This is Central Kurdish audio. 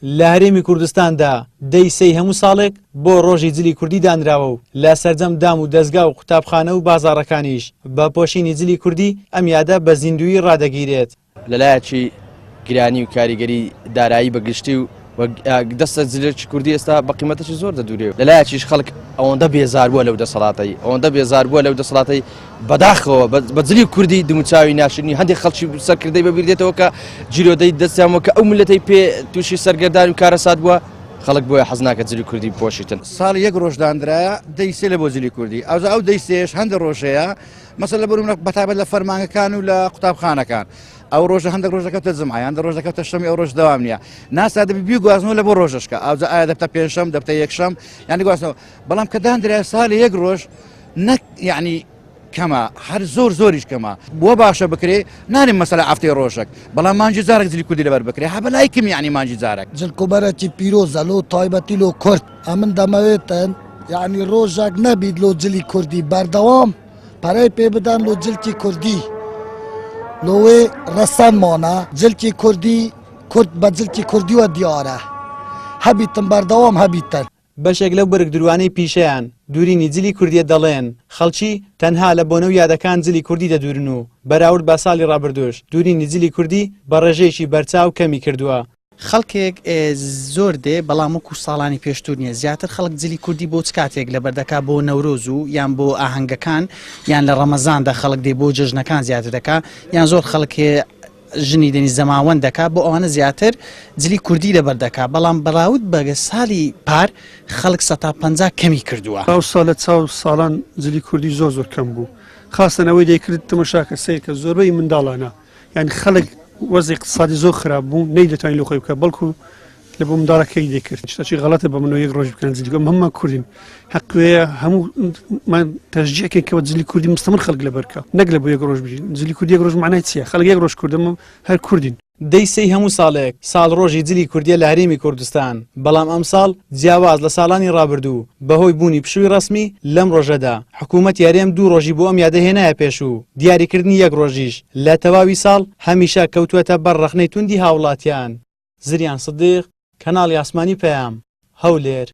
لە هەرێمی کوردستاندا دەی سێی هەموو ساڵێک بۆ ڕۆژی جلی کوردی دانراوە و لە سەرجەم دام و دەزگا و قوتابخانە و بازاڕەکانیش بە پۆشینی جلی کوردی ئەم یادە بە زیندوویی ڕادەگیرێت. لەلایەکی گرانی و کاریگەری دارایی بە گشتی و دەستە جلێکی کوردی ئێستا بە قیمەتەکی زۆر دەدورێ و لەلایەکیش خەڵک ئەوەندە بێزار بووە لەو دەسەڵاتەی ئەوەندە بێزار بووە لەو دەسەڵاتەی بەداخەوە بە جلی کوردی دموچاوی ناشرینی هەندێک خەڵکی سەرکردەی بەبیر دێتەوە کە جیرۆدەی دەستیان وە کە ئەو ملەتەی پێ تووشی سەرگەردان و کارەسات بووە خەڵک بۆیە حەز ناکە جلی کوردی بپۆشیتن. ساڵی یەک ڕۆژ داندرایە دەی سێ لە بۆ جلی کوردی ئەوجا ئەو دەی سێش هەندە ڕۆژەیە مەسەل لە بەرونە بەتابەت لە فەرمانگەکان و لە قوتابخانەکان ئەو ڕۆژە هەندێک ڕۆژ دەکەوتە جمعە یان ڕۆژ دەکەوتە شەمی ئەو ڕۆژ دەوام نییە ناسا دەبی بیگوازنەوە لە بۆ ڕۆژەشکە ئەوجا ئایا دەبتە پێنجشەم دەبتە یەکشەم یانی گواستنەوە بەڵام کە داندرا ساڵی یەک ڕۆژ نەک یعنی کەمە هەر زۆر زۆریش کەمە بۆ باشە بکرێ نانێ مەسەلە هەفتەی ڕۆژەک بەڵام مانگی جارێک جلی کوردی لەبەر بکرێ هە بەلای کم یعنی مانگی جارێک. جلکوبەرەکی پیرۆزە لۆ تایبەتی لۆ کورد ئەمن دەمەوێتن یعنی ڕۆژەک نەبیت لۆ جلی کوردی بەردەوام پەرەی پێ بدەن لۆ جلکی کوردی لۆ وێ ڕەسەنمانە جلکی کوردی کورد بە جلکی کوردیوە دیارە هەبیتن بەردەوام هەبیتن. بەشێک لەو بەرگدروانەی پیشەیان دورینی جلی کوردیە دەڵێن، خەڵکی تەنها لە بۆنە و یادەکان جلی کوردی دەدورن و بەراورد بە ساڵی ڕابردووش دورینی جلی کوردی بە ڕێژەیەکی بەرچاو کەمی کردووە. خەڵکێک زۆر دێ بەڵام وەکو ساڵانی پێشتر نییە زیاتر خەڵک جلی کوردی بۆ چ کاتێک لەبەر دەکا بۆ نەورۆز و یان بۆ ئاهەنگەکان یان لە ڕەمەزاندا خەڵک دێ بۆ جەژنەکان زیاتر دەکا یان زۆر خەڵک هەیە ژنی دێنی زەماوەند دەکا بۆ ئەوانە زیاتر جلی کوردی لەبەر دەکا بەڵام بەراورد بە سالی پار خەڵک سەتا 50 کەمی کردووە. ئەو ساڵ لە چاو ساڵان جلی کوردی زۆر زۆر کەم بوو خاستەن ئەوەی دەیکرد تەمەشاکە سەیرکە زۆربەی منداڵانە یانی خەڵک وەزعی اقتصادی زۆر خراپ بوو نەیدەتوانی لۆ خۆی بکە بەڵکو لە بۆ منداڵەکەی دەکرد شتەکی غەڵەتە بە منەوە یەک ڕۆژ بکەن جلی کوردی هەموومان کوردین حەقوەیە هەموو من تەشجیعکەین کە جلی کوردی مستەمر خەڵک لەبەرکە نەک لە بۆ یەک ڕۆژ بژین جلی کوردی یەک ڕۆژ معنای چییە خەڵک یەک ڕۆژ کوردم هەر کوردین. دەی سێی هەموو ساڵێک ساڵڕۆژی جلی کوردیە لە هەرێمی کوردستان، بەڵام ئەمساڵ جیاواز لە ساڵانی ڕابردوو بەهۆی بوونی پشووی ڕەسمی لەم ڕۆژەدا، حکوومەتی هەرێم دوو ڕۆژی بۆ ئەم یادە هێنایە پێش و دیاریکردنی یەک ڕۆژیش لە تەواوی ساڵ هەمیشە کەوتووەتە بەر ڕەخنەی توندی هاوڵاتیان. زریان سدیق، کەناڵی ئاسمانی پەیام، هەولێر.